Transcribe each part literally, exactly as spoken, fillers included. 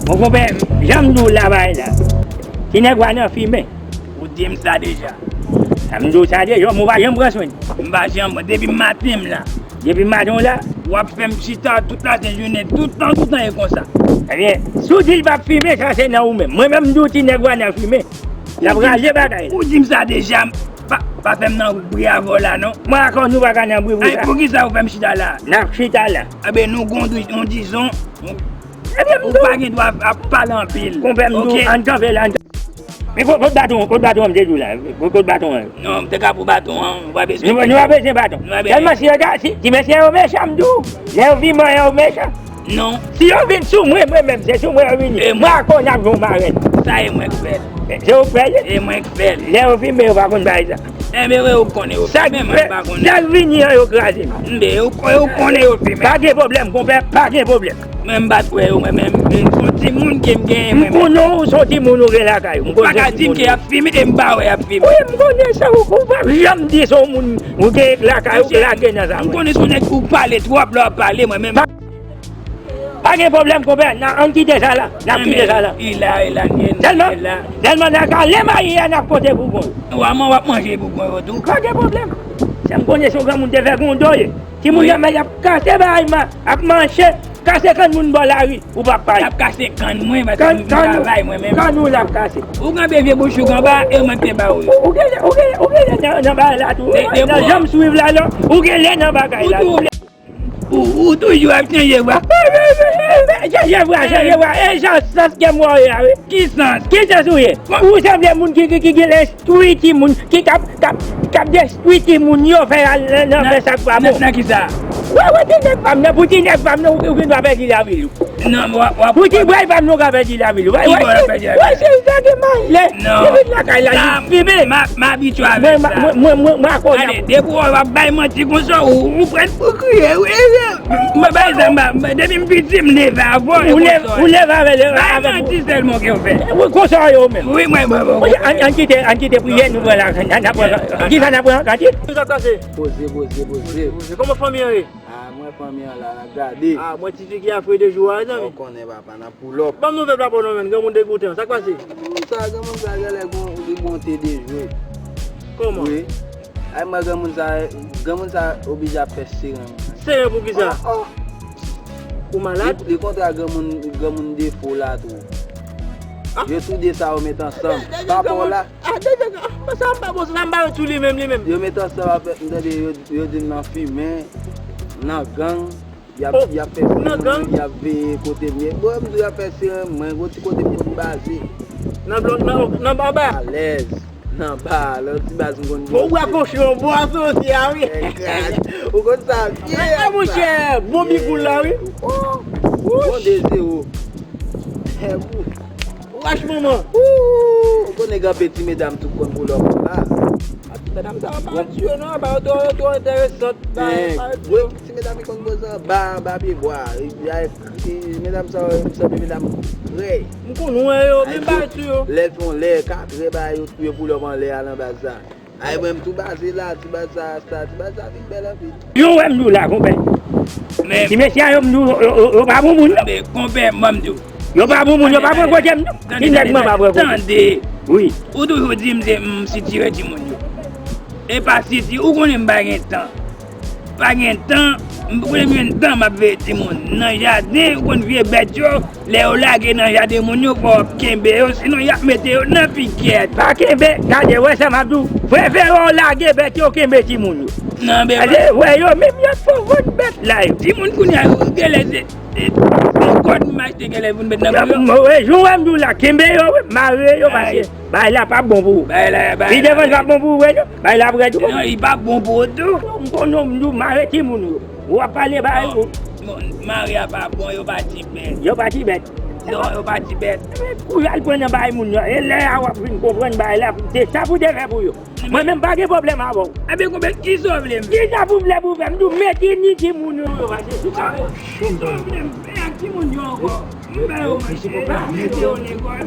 Bon, konpè, jan m di w la, bagay la. Ti nèg wa nan fimen. Ou di m sa deja. Sa m di w sa deja, ou pa janm pran swen. M pa janm, depi maten m la. Depi maten w la? W ap fè m chita tout latè jounen, tout tan, tout tan e konsa. Ebyen, si w di l p ap fimen, sa se nan ou menm. Mwen menm, m di w ti nèg wa nan fimen. L ap raje bagay la. Ou di m sa deja, pa, pa fè m nan bri avè w la, non. Mwen ak ou, nou pa ka nan bri pou sa. Poukisa ou fè m chita la? N ap chita la. Enben, nou gon yon dizon. Ebyen, m di w. Ou pa gen dwa ap pale anpil. Konpè, m di w, ann kanpe la, ann kanpe. Men kot, kot baton, kot baton an m te di w la? Kot, kot baton an? Non, m te ka pran baton an, ou pa bezwen. Nou, nou pa bezwen baton. Nou pa bezwen. Sèlman si yo ta, si, ti mesye yo mechan, m di w. Lè yo vin, yo mechan. Non. Si yo vin sou mwen, mwen menm, se sou mwen yo vini. E mwen ak ou n ap jwe yon marèt. Sa e mwen k fè l. Se ou k fè l? E mwen k fè l. Lè yo vin, men yo pa konn bagay sa. Enben, wi, ou konnen yo fè, men mwen pa konnen. Sa k vini an, yo kraze m. Enben, ou, ou konnen yo fè, men. Pa gen pwoblèm, konpè, pa gen pwoblèm. Mwen, m pa t wè yo, mwen menm. Se yon timoun ke m genyen, mwen menm. M konnen w se yon timoun ou gen lakay ou. M konnen w se yon timoun. Ou pa ka di m ke y ap fimen e m pa wè y ap fimen. Wi, m konnen sa, ou, ou p ap janm di se yon moun ou gen lakay ou k lage nan sa. M konnen se yon nèg ou pale twòp lè w ap pale, mwen menm. Pa gen pwoblèm, konpè. N a, ann kite sa la. N ap kite sa la. Sèlman, sèlman, n a ka ale mayi a, n ap pote bougon. Wa, mwen, w ap manje bougon yo tou. Pa gen pwoblèm. Sa m konnen se yon granmoun te fè kondoye. Timoun nan, men y ap kase bagay, ap mache, kase kann moun bò lari, ou p ap pale. Y ap kase kann mwen, paske m travay mwen menm. Kann ou l ap kase. Ou kanpe vye bouch ou anba, e mwen k te ba ou yo. Ou, ou genlè, ou genlè, ou genlè nan, nan bagay la tou. Nan jan m swiv la, non, ou genlè nan bagay la tou. Ou, ou toujou ap chanje vwa. Chanje vwa, chanje vwa. E jan sans ke m wè w ye a, wi. Ki sans? Ki sans ou ye? Ou sanble moun ki, ki, ki gen lespri timoun, ki k ap, k ap, k ap destwi timoun yo, fè al nan, nan fè sa k pa bon. Nan, nan kisa? Wè, wè, ti nèg pa m nan, pou ti nèg pa m nan, ou, ou gen dwa pèdi lavi l. Non, w ap, w ap. Pou ti bway pa m nan, ou ka pèdi lavi l. Wè, wè, se, wè, se sa ki malè. Non. Li vin lakay la, li fimen. M a, m abitye avèk sa. Mwen, mwen, mwen, mwen, mwen, mwen, ale, depi w ap bay manti konsa, ou, ou pran pou kriye, wi. Mwen, pa egzanp, mwen, depi m piti, m leve avè w, e konsa. Ou leve avè l, avè l. Bay manti sèlman ke w fè. Wi, konsa yo menm. Wi, mwen, mwen, mwen. Ann, ann kite, ann kite priyè, nou pran la, n a, n a pran, kisa n a pran, kanti? Poze, poze, poze. Kòman fanmi an ye? Ah, mwen fanmi an la, n ap gade. Ah, mwen ti figi a fre de jou a, zanmi. Ou konnen papa, n ap pull up. Ban m nouvèl papa w non, menn, granmoun degoute an. Sa k pase? Granmoun sa, granmoun sa, genlè gon, li gon te dejwe. Kòman? Wi. Ay, mwen granmoun sa, granmoun sa oblije ap fè seren. Seren pou kisa? Oh, oh. Ou malad? Li, li kontre ak granmoun, granmoun defo la tou. Ah. Yo tou de sa yo met ansanm. Pa pou la. Ah, dèyè, ah, sa m pa bon, sa m pa wè sou li menm, li menm. Yo met ansanm avèk, m tande yo, yo di m nan fimen, nan gang, y ap, y ap fè seren mwen, y ap veye kote m ye. Bon, m di y ap fè seren mwen, gon ti kote m konn baze. Nan blòk, nan, nan anba? Alèz, nan anba, lòt ti baz m konn baze. Bon, ou akwoche yon bò asosye a, wi. Ou konn sa byen. Monchè, bon bigoul la, wi. Oh, bon de zewo. Wach manman. Ooh, ou konnen gen anpil ti medam tou konn pou lòt la. A ti medam sa yo pa ti yo non, ba yo twò, yo twò enteresan. Ba yo pa ti yo. Ti medam ki konn poze anba, anba pye bwa. Ti medam sa yo, sanble medam prè. M konn wè yo, men ba ti yo. Lè fè yon lè, katrè ba yo touye pou lòm anlè a nan baz sa. Ay, mwen, m tou baze la, ti baz sa, sa, ti baz sa vin bèl anpil. Jan w wè m di w la, konpè. Men ti mesye a yo, m di w, yo, yo, yo pa bon moun, non. Men, konpè, ban m di w. Yo pa bon moun, yo pa pran kote m, non. Ti nèg mwen pa pran kote m. Tande. Wi. Ou toujou di m se, m sitire timoun yo. E pa sitire, ou konnen m pa gen tan. Pa gen tan, m konnen m jwenn tan m ap veye timoun. Nan jaden, ou konn vye bèt yo, lè yo lage nan jaden moun yo, fò w ap kenbe yo, sinon y ap mete yo nan pikèt. Pa kenbe, gade, wè sa m ap di w. Prefere w lage bèt yo, kenbe timoun yo. Nan, men gade, wè yo, menm yo t fò vann bèt la, yo. Timoun kounye a, yo, genlè se, se yon kòd m achte, genlè vin met nan kou yo. Wè, jan w wè m di w la, kenbe yo, wi, mare yo, paske bagay la p ap bon pou ou. Bagay la, bagay la. Pi devan l p ap bon pou ou, wè, non. Bagay la ap rèd, wi. Non, li p ap bon pou ou tou. M konnen w, m di w mare timoun yo. W ap pale bagay ou. Bon, mari a pa bon, yo pa ti bèt. Yo pa ti bèt. Non, yo pa ti bèt. Kou y al pran nan bagay moun yo. E lè a w ap vin konprann bagay la, se sa pou te fè pou yo. Mwen menm pa gen pwoblèm avè w. Ebyen, konbyen, kisa w vle m fè? Kisa pou vle pou fè? M di w, mete ni timoun yo, yo pase sou kare. Kisa w vle m fè ak timoun yo ankò? M ba yo manje, m mete yo lekòl.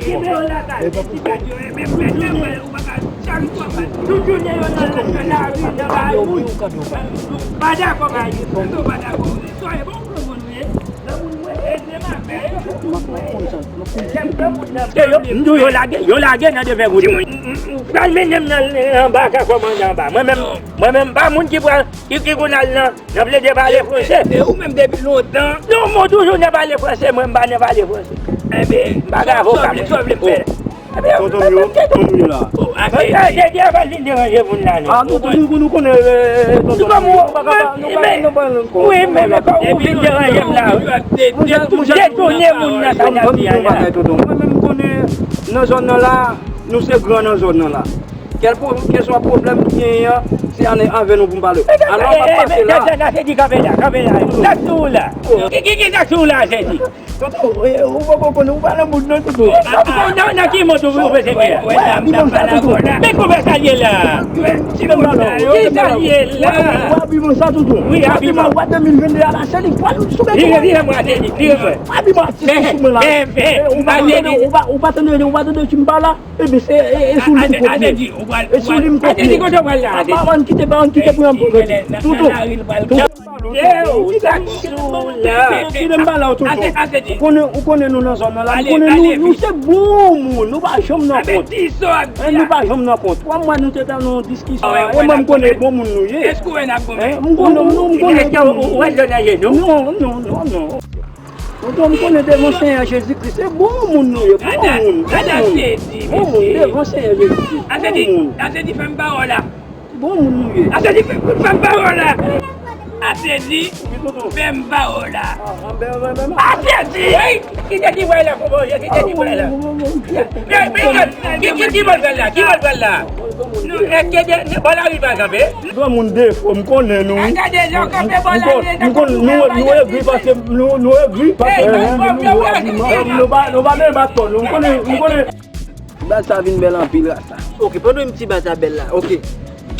Kenbe yo lakay, ti bèt yo, e menm bèt la, ou pa ka, chak fwa, tout jounen yo nan, nan lari, nan bagay moun. M pa dakò, bagay, m pa dakò. Soyez bon, granmoun, wi. Granmoun, mwen, e se mavè yo. Yo, m di w yo lage, yo lage nan devè goudron. M pral mennen m nan anba ka kòmandan anba. Mwen menm, mwen menm, m pa moun ki pral, ki, ki konn al nan, nan plede pale franse. E ou menm depi lontan. Non, mwen toujou nan pale franse, mwen m pa nan pale franse. Enben, m pa gen avoka mwen. Sa w vle m fè? Tonton m yo, tonton m yo la. Tonton, nou konnen, tonton m yo. Wi, men, men, ou vin deranje m la, wi. Ou detounen moun nan sa n ap di a la. Mwen menm, m konnen nan zòn nan la, nou se gran nan zòn nan la. Kèlkeswa pwoblèm ki genyen an, se avè nou pou n pale. Alò, m ap pase la. Sa se di kanpe la, kanpe la. Sa sou la. Ki, ki, ki sa sou la, se di? Tonton, ou poko konnen, ou pa nan bout non, tonton. Nan ki mond ou bezwen ye a? Wè, abi m sa, tonton. Men kouman sa ye la? Ki sa ye la? Ou abi m sa, tonton. Wi, abi m. Ou a de mil venn de a la, se li pral sou bèk. Vire, vire mwen, se li, vire mwen. Abi m atis sou mwen la. Ou pa tande, ou pa tande, ou pa tande si m pa la. Ebyen, se, e, e sou li m konte. E sou li m konte. Pa, pa, ann kite, pa, ann kite pou yon pwofèt. Tonton, tonton. Kite m ba la w, tonton. Ou konnen, ou konnen nou nan zòn nan la. Ou konnen nou, nou se bon moun. Nou pa janm nan kont. Nou pa janm nan kont. Twa mwa nou te nan yon diskisyon. E mwen, m konnen bon moun nou ye. M konnen nou, m konnen bon moun. Non, non, non, non. Tonton, m konnen devan Senyè Jezi Kris, se bon moun nou ye, bon moun, bon moun, bon moun, devan Senyè Jezi Kris, bon moun. Bon moun nou ye. Bon moun nou ye. Wi, tonton. Kite ti bway la, konpòze, kite ti bway la. Ki, ki, ki bòl pral la? Ki bòl pral la? Nou, èske de, de, bò lari pa kanpe? Granmoun defo, m konnen nou. Gade, lè w kanpe bò lari, m konnen nou, nou egri paske, nou, nou egri paske nou, nou, nou, nou pa, nou pa menm ak kò nou. M konnen, m konnen. Baz sa vin bèl anpil, rasta. Ok, pandan m ti baz sa bèl la, ok.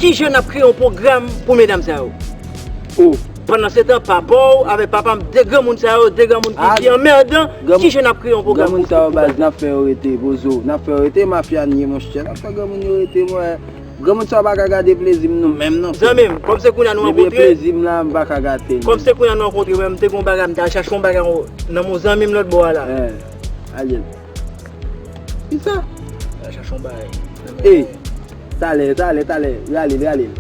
Kijan n ap kreye yon pwogram pou medam sa yo? Oh. Pandan se tan, papa w avèk papa m, de granmoun sa yo, de granmoun ki, ki anmèdan, kijan n ap kreye yon pwogram pou, pou, pou baz? Granmoun sa yo, baz, n ap fè yo rete, pozo. N ap fè yo rete, mafya n ye, monchè. N ap fè granmoun yo rete, mwen. Granmoun sa yo pa ka gade plezi m, non, menm, non. Zanmi m, kòm se kounye a nou rankontre. Ebyen, plezi m la, m pa ka gate l. Kòm se kounye a nou rankontre, mwen, m te gen yon bagay, m t al chache yon bagay nan yon zanmi m lòt bò a la. Eh, Ariel. Kisa? Al chache yon bagay. Ey, talè, talè, talè. Rale l, rale l.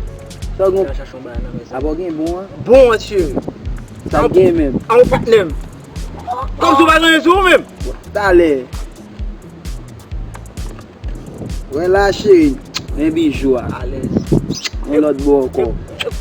Sa w gen? Al chache yon bagay nan men sa. Apa w gen bon an? Bon an, cheri. Sa w gen menm? An, patnè m. Kòmsi w pa gen anyen sou ou menm. Talè. Wè la, cheri. Men bijou a. Alèz. Yon lòt bò ankò.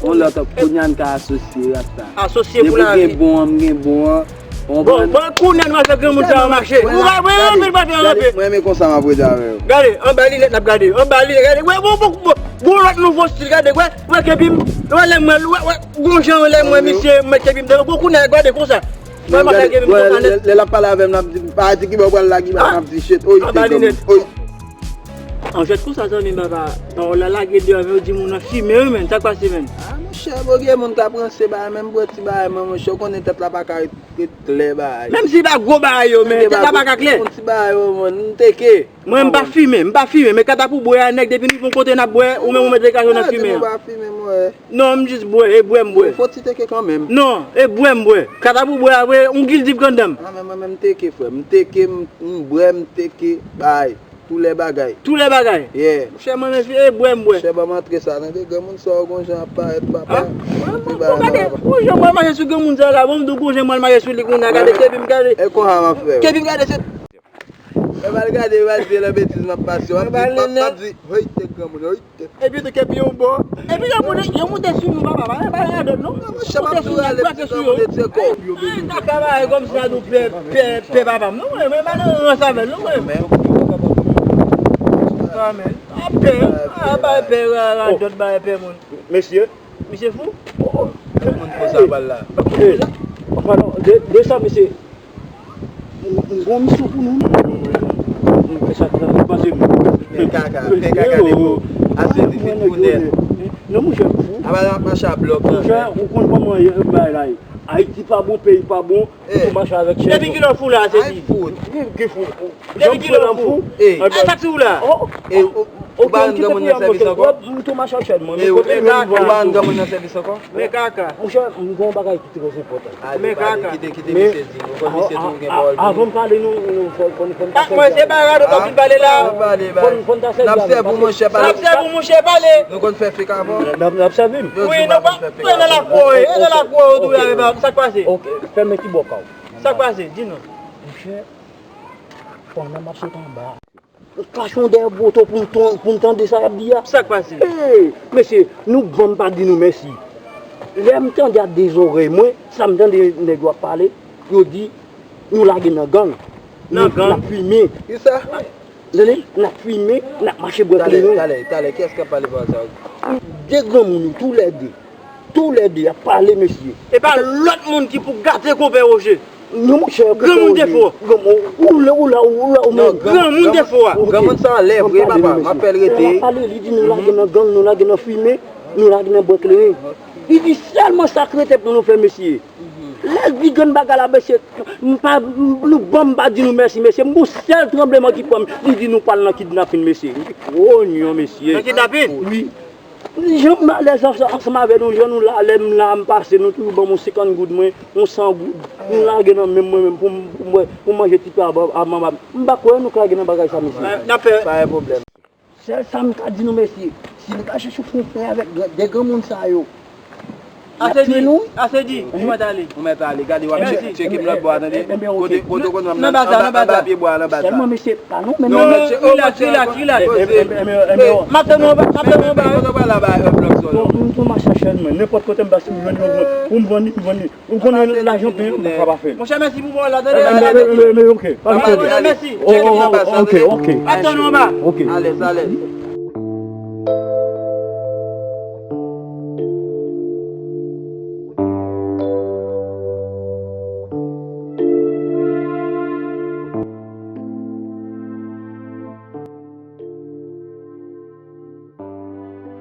Yon lòt, kounye a n ka asosye, rasta. Asosye pou lavi. Depi w gen bon an, m gen bon an. Bon, bon, kounye a nou al fè granmoun sa yo mache. Ou pa wè anpil pa fè anpil. Mwen renmen konsa m ap rete avè w. Gade, anba linèt n ap gade. Anba linèt, gade. Wè, bon, bon, bon, bon, lòt nouvo stil, gade, wè, wè, kepi m, wè, lè mwen, wè, wè, gon jan, lè mwen, misye, mwen, kepi m, bon, kounye a, gade konsa. Mwen, mwen, kepi m, konsa, nèt. Lè, lè l ap pale avè m, l ap di, pa di ki bò pral la, ki bò, m ap di, shit, oy, te granmoun, oy. An jwèt konsa, zanmi m, papa, pawòl la lage deyò, men yo di moun nan fimen, wi, menn, sa k pase, menn? Ah, monchè, bon, gen moun k ap ranse bagay, menm bwè ti bagay, mwen, monchè, ou konnen tèt la pa ka ret, ret klè, bagay. Menm si pa gwo bagay yo, men tèt la pa ka klè. Yon ti bagay yo, mwen, m teke. Mwen, m pa fimen, m pa fimen, men katapou bwè a, nèg, depi nou yon kote n ap bwè, ou menm ou mete kajou nan fimen an. Ah, nou pa fimen, mwen. Non, m jis bwè, e bwè m bwè. Fò ti teke kanmenm. Non, e bwè m bwè. Katapou bwè a, vre, yon gildi pran dan m. Ah, men mwen menm m teke, frè. M teke, m, m bwè, m teke, bay. Tou lè bagay. Tou lè bagay? Yeah. Monchè, mwen menm, e bwè m bwè. Monchè, ban m antre sa, tande, granmoun sa yo gon jan ap parèt, papa. Ah, se bagay gade, la, papa. Gon jan mwen mache sou granmoun sa la, bon, m di w gon jan mwen mache sou li kounye a, gade, kepi m gade. E konsa m ap fè. Kepi m gade, se Mwen pral gade, mwen pral di lè betiz m ap pase. W ap di, w ap, w ap di, hey, tèt granmoun, hey, tèt. Epi tou kepi yon bò. Epi yo moute, yo moute sou nou, papa, pa, pa gen radòt, non. Monchè, m ap tou rale ti granmoun etye kò w. Kaka bagay kòmsi a nou pè, pè, pè papa m, non, mwen, mwen pa nan rans avè l, non, mwen. Amen. A pè, a bay pè, radòt bay pè moun. Mesye. Misye fou? Oh, oh. Moun konsa pral la. Hey, padon, de, de sa, mesye. M, m gon misyon pou nou. M fè sa trè byen pase m. Men kaka, men kaka de pou. Ase di fin pou nèt. Non, monchè, fou. Apa la mache a blòk nan. Monchè, ou konn kòman bagay la ye. Ayiti pa bon, peyi pa bon, ou tou mache avèk chèf. Depi kilè w fou la, se di. Ki, ki fou? Depi kilè w fou? E sa k sou ou la? Oh, oh. Ou pa rann granmoun nan sèvis ankò? M tou mache ak chèn mwen. E ou pa rann granmoun nan sèvis ankò? Men kaka. Monchè, m gen yon bagay ki trè enpòtan. Ale, pale, kite, kite misye di. Nou konn misye tou gen pawòl pou li. Avan m pale, nou, nou fò, fò, fò n ta sèvi. Mwen se bagay nou konn vin pale la. Pale, pale. Fò n ta sèvi. N ap sèvi w, monchè, pale. N ap sèvi w, monchè, pale. Nou konn fè fake avan. N ap, n ap sèvi m. Wi, nou pa nan lakò, e nan lakò ou tou, sa k pase? Ok, fèmen ti bòka w. Sa k pase? Di non. Monchè, pandan m ap sot anba. Ou kache yon dèyè poto pou m ton-, pou m tande sa y ap di a. Sa k pase? Ey, mesye, nou ban m pa di nou mèsi. Lè m tande ak de zòrèy mwen, sa m tande nèg yo ap pale, yo di nou lage nan gang. Nan gang? N ap fimen. Kisa? Tande, n ap fimen, n ap mache bwè kleren. Talè, talè, talè, kiyès k ap pale pawòl sa yo? De granmoun yo, toulède. Toulède ap pale, mesye. E pa lòt moun ki pou gate konpè Woje. Non, monchè, granmoun te fò. Granmoun, ou la, ou la, ou la, ou menm. Granmoun te fò a. Granmoun sa anlè vre, papa. M ap fè l rete. Lè l ap pale, li di nou lage nan gang, nou lage nan fimen, nou lage nan bwè kleren. Li di sèlman sa k rete pou nou fè, mesye. Lè l di grenn bagay la, mesye, m pa, m, nou ban m pa di nou mèsi, mesye. M gon sèl tranbleman ki pran m, li di nou pral nan kidnapin, mesye. M di, "Onyon, mesye." Nan kidnapin? Wi. Jan m alèz ansanm avè nou, jan nou la, lè m la, m pase, nou toujou ban m yon senkant goud mwen, yon san goud. Nou lage nan men m mwen menm pou m, pou m, pou m manje ti pa avan, avan, m pa kwè nou ka gen nan bagay sa, mesye. N ap fè. Pa gen pwoblèm. Sèl sa m ka di nou, mesye, si nou pa chèche fè yon fen avèk gran-, de granmoun sa yo, y ap tiye nou. Ase di, ase di, ou mèt ale. Ou mèt ale, gade w ap tcheke m lòt bò a, tande. Kote, kote w konn wè m nan, anba, anba pye bwa a, anba sa. Sèlman, mesye, pa non, men non, non, rilaks, rilaks, rilaks. M ap tann ou anba, m ap tann ou anba. Kote w pral anba, yon blòk solo. M tou mache ak chèn mwen, nenpòt kote m pase, m jwenn yon moun pou m vann li, m vann li. Ou konnen lajan pen, ou pa ka pa fè l. Monchè, mèsi pou pawòl la, tande. Men, men, men, men, ok, pa gen pwoblèm. Mèsi. Oh, oh, oh, ok, ok. Ap tann ou anba. Ok. Alèz, alèz.